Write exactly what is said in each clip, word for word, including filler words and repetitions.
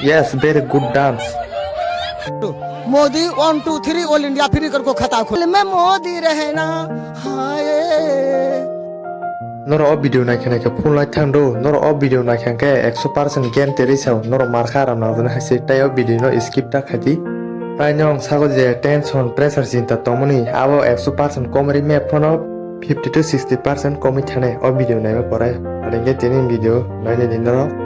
Yes, very good dance. Modi one two three all India free कर को खाता खोल में मोदी रहना। हाय। Norok o video naikhe naikhe phone lai thang do. Norok o video naikhe khe ekso percent guarantee rwi sao. Norok mar kha ram nang jani hai se, tai o video no skip ta khai di. Tai no ang sago je tension, pressure, chinta tongmani abo ekso percent komri me phono fifty to sixty percent komwi thane o video naima pore. Are khe tini video nainai di norok.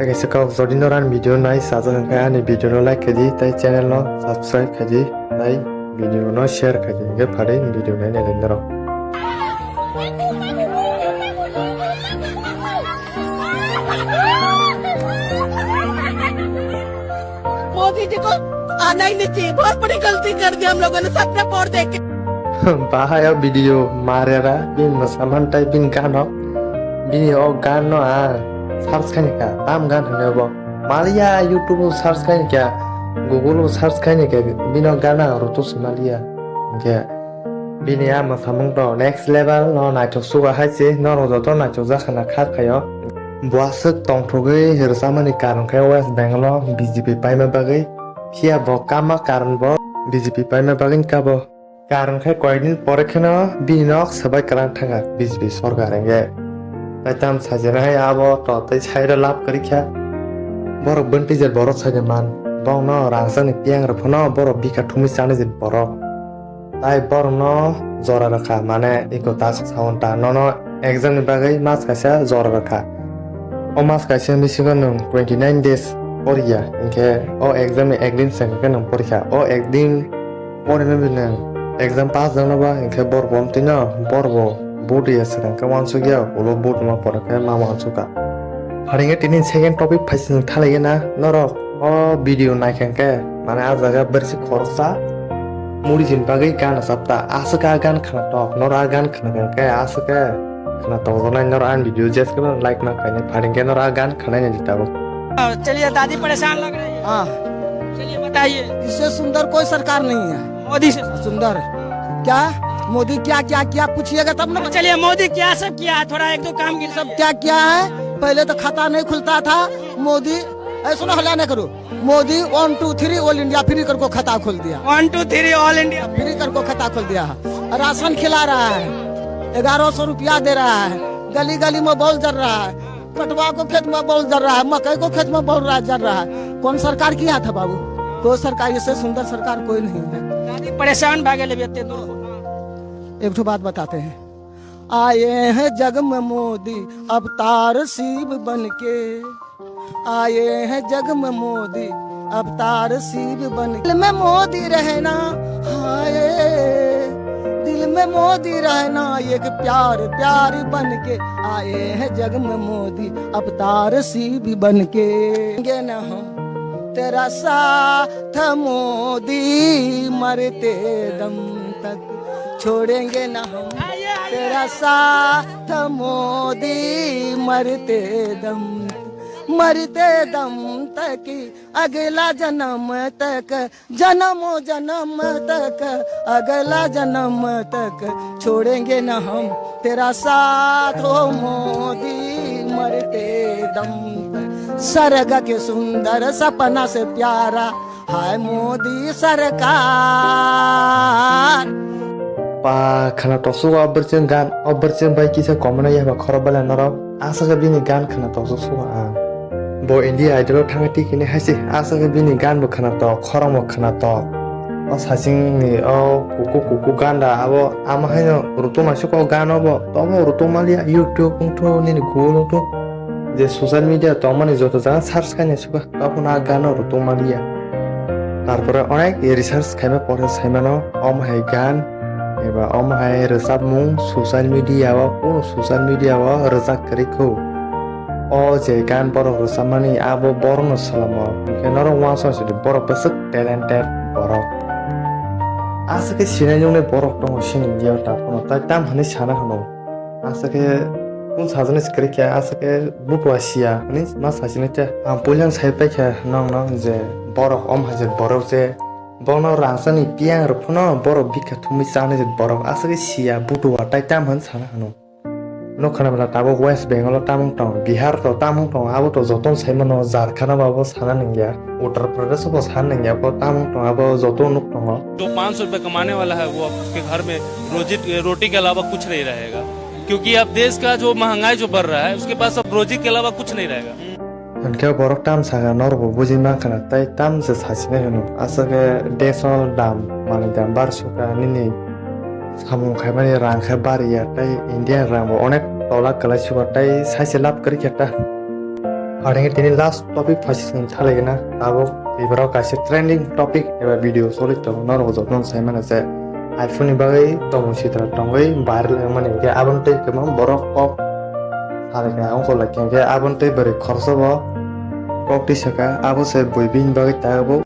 Tei kaisa kok, jodi norok ani video nai sajak hwnkhe ani video no like khai di, tei channel no subscribe khai di, tei video no share khai di, hwnkhe phalwi video nainai lai norok. Modi जी को आना ही नहीं चाहिए, बहुत बड़ी गलती कर दी हम लोगों ने, सबने वोट देके। Bahai o video marera, bini mwsaman tei bini gano. Bini o gano ang search khaini kha, tam gan hwnwi bo. Maliya YouTube o search khaini kha, Google o search khaini kha, bini o gano ang rutu se maliya. Hwnkhe bini a mwsamung to next level no naithok suga hai se, norok joto naithok jak khana kha khaio. Bo aswk tongthogwi rwchapmani karon khe West Bengal o B J P paima bagwi, phiya bo kama karon bo B J P paima bagwi kabo. Karon khe koyekdin pore kheno bini nok swbai kwlang thangkha B J P sorkar hwnkhe. Tai tam sajana hai abo to tei sairo lab kwrwi kha. Borok bwntwi je borok saida man. Bongno rangchakni piyang rok phano borok bikha thumwi chanai je borok. Tai borokno jora rwkha, mane eko tak sawan ta nono exam ni bagwi mas kaisa jora rwkha. O mas kaisa bisingo nwng twenty nine days poriya, hinkhe o exam ni ekdin swkang khe nwng porikha. O ekdin Pore mebineng exam pass jangno ba, hinkhe borok bo amtwino, borok bo vote ya swkang khe uansukya, ulo vote ma pore khe ma uansukha. Pharingkhe tini second topic phaising thalaiya na, norok o video naikha khe, mane a jaga bersi khoroksa muri jin bagwi gan rwchapta, aswk a gan khwnatok, norok a gan khwnakha khe aswk khe khwnatok janai norok ani video jeskhe like ma khainai, pharingkhe norok a gan khwnainai di tabuk. चलिए, दादी परेशान लग रही है। हाँ। चलिए, बताइए। इससे सुंदर कोई सरकार नहीं है। मोदी से। सुंदर। क्या? मोदी क्या, क्या, क्या पूछिएगा तब ना। चलिए, मोदी क्या सब किया है? थोड़ा एक दो काम गिना सब दीजिए। क्या किया है? पहले तो खाता नहीं खुलता था। मोदी, ऐ, सुनो, हल्ला नहीं करो। Modi one two three all India free करके खाता खोल दिया। One two three all India. Free करके खाता खोल दिया है। राशन खिला रहा है, ग्यारह सौ रुपया दे रहा है, गली गली में बॉल जल रहा है। पटवा को खेत में बॉल जल रहा है, मकई को खेत में बॉल रहा, जल रहा है। कौन सरकार किया था बाबू? कोई सरकार, इससे सुंदर सरकार कोई नहीं है। दादी परेशान भागे ले बेटे दो। एक ठो बात बताते हैं, आए हैं जग में मोदी अवतार शिव बन के, आए हैं जग में मोदी अवतार शिव बन के। दिल में मोदी रहना, हाय, दिल में मोदी रहना, एक प्यार प्यार बन के। आए हैं जग में मोदी अवतार शिव बन के। गे न हम तेरा साथ मोदी मरते दम तक, छोड़ेंगे ना हम तेरा साथ मोदी मरते दम, मरते दम तक, अगला जन्म तक, जन्मों जन्म तक, अगला जन्म तक, छोड़ेंगे ना हम तेरा साथ हो मोदी मरते दम तक। स्वर्ग के सुंदर सपना से प्यारा हाय मोदी सरकार। Pa khwnatok sugo o bwrwchwng gan, o bwrwchwng bai kisa komano yaba khorok belai norok. Aswk bini gan khwnatok sugo ang. Bo India Idol o thangwi tikini hai se, aswk bini gan bo khwnatok, khorang bo khwnatok. O saching ni o kuku kuku gan da abo ama haino rutung naisuk o gan obo, tobo rutung maliya YouTube wngthung nini Google wngthung. Je social media tongmani joto jaga search khaina suka. Tokhono a gano rwtwng maliya. Tarpore onek research khaima pore saimano, omo hai gan eba omo hai rwchapmung social media o, kunu social media o rwjak kwrwi kho. O je gan borok rwchapmani, abo borokno swlamo. Hinkhe norok uansuk sidi borok bwswk talented borok. Aswk khe sinai nuknai borok tongo chini India o, tamo tai tam hinwi sana hwno. Aswk khe kung sajani se kwrwi khe, aswk khe butua siya hinwi ma sachini te. Ang puila sai paikha nokno je borok om hai je borok je bono rangchakni piyang rok phano borok bikha thumwi chani je borok aswk khe siya butua tai tam hinwi sana hwno. Nukha na bwla tabuk West Bengal o tamung tong, Bihar to tamung tong, abo to joto no sai mano, Jharkhand o abo sana nangya, Uttar Pradesh o bo sana nangya, bo tamung tong, abo joto nuk tongo. जो पाँच सौ रुपये कमाने वाला है, वो उसके घर में रोजी रोटी के अलावा कुछ नहीं रहेगा, क्योंकि अब देश का जो महंगाई जो बढ़ रहा है, उसके पास अब रोजी के अलावा कुछ नहीं रहेगा। Hwnkhe borok tam sakha norokbo buji mankha na, tei tam se sachinai hwno. Aswk khe desh o dam, manwi dam bar sukha, nini samung khaimani rang khe bariya, tei Indian rang bo onek tola kwlai sukha, tei saise lab kwrwi khe ta. Ar hwnkhe tini last topic phaising thalai gana, tabuk Tripura o kaisa trending topic eba video choli tongo, norok jotono sai mano je iPhone ni bagwi tongmung sitra tongwi viral wngmani, hwnkhe aboni tei kwbang borok kok salai kha, ongkho lai kha, hwnkhe aboni tei bwrwi khoroksa bo kok twi sakha, abo se bui bini bagwi tabuk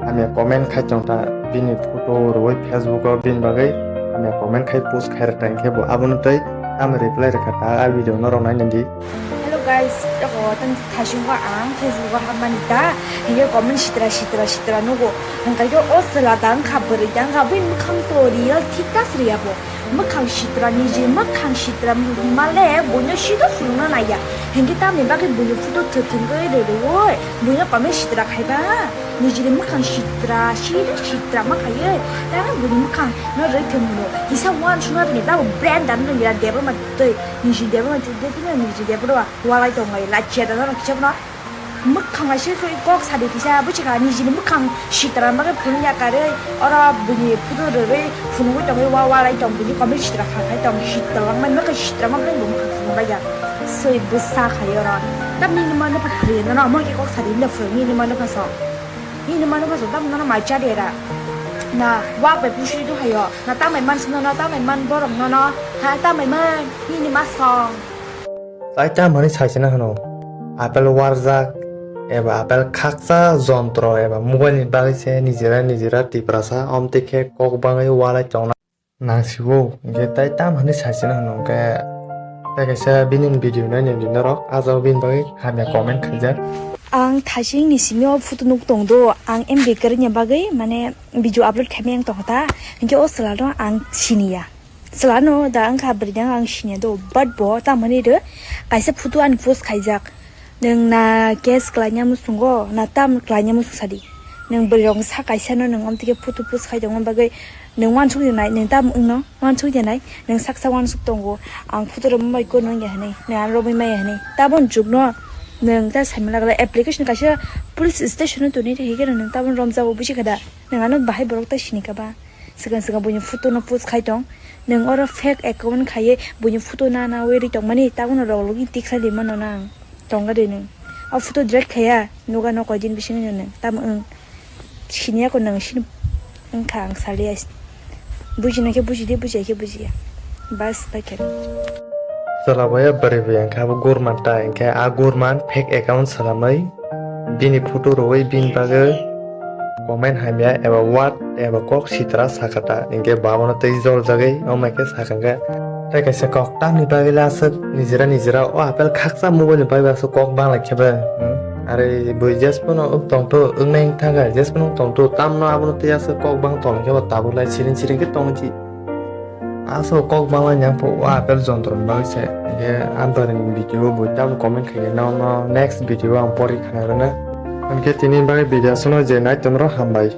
hamya comment khai tong ta, bini photo rwui Facebook o bini bagwi hamya comment khai post khai rwkha, hwnkhe bo abono tei tamo reply rwkha ta, a video norok nainani. Hello guys, eko tang thaisingo ang Facebook o hapmani ta, hingke comment sitra sitra sitra nugo. Hingke o chwla ta wngkha bwrwi ta wngkha bui mwkhang to real thik ta sriya bo. Mwkhang sitra niji mwkhang sitra male buino sido phunukna naiya. Hingke tamni bagwi buino photo thwthwngwi rwrwoi buino comment sitra khaiba. Nijini mwkhang sitra sida sitra ma khaiwi. Tara buino mwkhang no rwi thwngmano. Kisa uansukna bini tabo brand dan rwngya debra ma twi. Niji debra ma twi debra niji debra. Walai tonglai la cheda no kisa no. Mwkhang ai se kok sadi kisa buchika nijini mwkhang sitra bagwi phunukya karwi oro bini photo rwrwi phunugwi tongwi wa walai tong bini comment sitra kha khai tong sitra langmani mwkhang sitra ma bini mwkhang phunukya swi bwsa khai oro tam nini ma nupha phri no mo ke kok sadi no phri nini ma nupha so nini ma nupha so tam no mai cha dera na wak bai pusi do hayo na tamai man sino na tamai man borok no no ha tamai man nini ma song. Tai tamo hinwi saisina hwno, apple warjak eba apple khaksa jontro eba mobile ni bagwi se nijera nijera Tiprasa omtwi khe kok bangwi walai tongna nangsigo. Hwnkhe tai tamo hinwi saisina hwno, hwnkhe tai kaisa bini video nainani norok, ah jagao bini bagwi hamya comment khaijak. Ang thasing ni simi o photo nuk tong do, ang M B kwrwini bagwi mane video upload khaimani ang tongkha ta, hwnkhe o chwla no ang siniya. Chwlano da wngkha bwrwi dang ang siniya do, but bo tamoni rw kaisa photo ani post khaijak. Nwng na case khlaina muchungo, na tam khlaina muchung sadi. Nwng bwrwi rok sa kaisa no nwng omtike photo post khai tongma bagwi nwng uansuk ya nai, nwng tam wngno uansuk ya nai, nwng saksa uansuk tongo. Ang photo rwma bai ko nwng ya hinwi, nwng ano romwi maya hinwi. Tabon jukno nwng ta saimala application kaisa police station o toni rihikhe nwng tabon romjago buji kha da. Nwng ano bahai borok ta sini kha ba. Swkang swkang buini photo no post khai tong. Nwng oro fake account khaiwi buini photo na na wi ri tongmani, tabukno rok logi tiksa di mano nang. Tongga de nwng. O photo delete khaiya, nuga no koi din bisingo nwng. Tamo wng. Siniya ko nwng sini wngkha ang saliya. Bujina khe buji di, bujiya khe bujiya. Bas, bai khe. Chwla boya bwrwi bai ang khe abo gurman ta, hwnkhe a gurman fake account swlamwi bini photo rwui bini bagwi comment hamya eba word eba kok sitra sakha ta, hwnkhe babono tei joljagwi omo khe sakha khe. Tei kaisa kok tamni bagwi le aswk nijera nijera o apple khaksa mobile ni bagwi aswk kok bang lai khe ba, hmm? Are bui jes phano wng tong to, wngnai wng thang kha, jes phano wng tong to, tamno abono tei aswk kok bang tong khe ba tabuk lai siring siring khe tong ji. Aswk kok bangla nyang pho o apple jontro ni bagwi se. Hwnkhe ang bwrwi ni video bo tam comment khaikhe no, no next video ang pori khna rwna. Hwnkhe tini bagwi video aswkno je nai tonro hambai.